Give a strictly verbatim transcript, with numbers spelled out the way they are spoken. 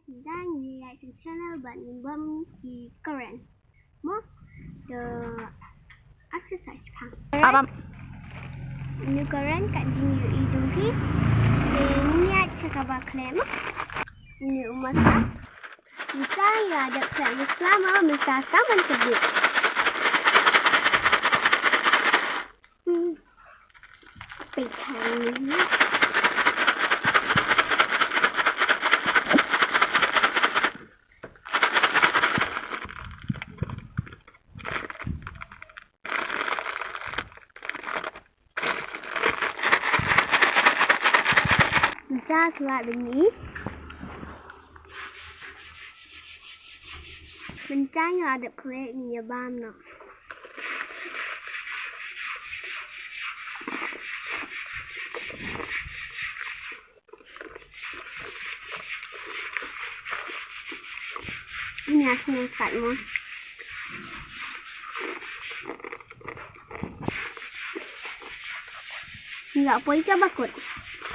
Dang ïa sing channel ban bam i Karen. Mo the exercise pang. Abam. Uni u Karen kat jingïohi jong ki. Te ngin ïa check aba khlem. Uni u masa. Mynta ïa dep khlem slam mo mynta saman kedip. Hmm. Peit hangne. Mynta ka la dang i. Mynta ngi la dep khleh ngi ïa bam noh. Ini aku ngangkat mo. Ngi la poi ka bakut.